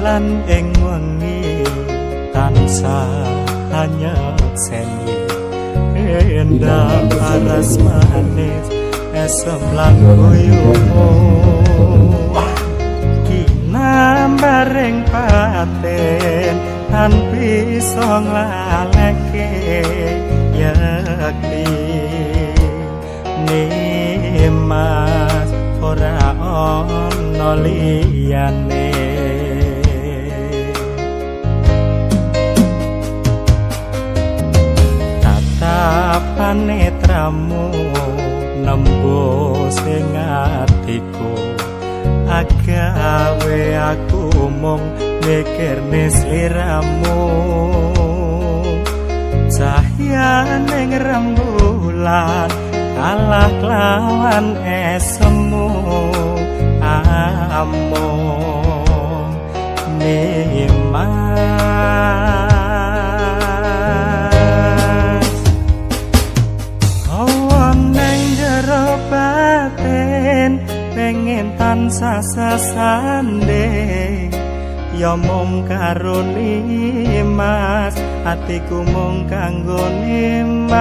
Rembulan ing wengi tansah nyekseni endah paras manis, esem lan guyumu, kinambaring paten tan bisa nglaleke yekti nimas ora ana liyane. Tatapan netramu nembus ing atiku, agawe aku mung mikirne sliramu. Cahyaning rembulan kalah kelawan esemu, amung nimas. Hawa nang jero batin pengen tansah sesanding, ya mung karo nimas, atiku mung kanggo nimas.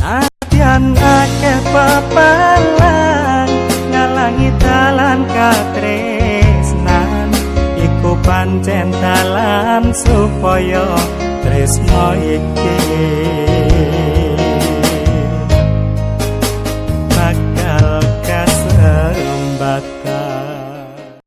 Nadyan akeh pepelang ngalangi dalan katresnan, iku pancen dalan supaya tresno iki bakal kasembatan.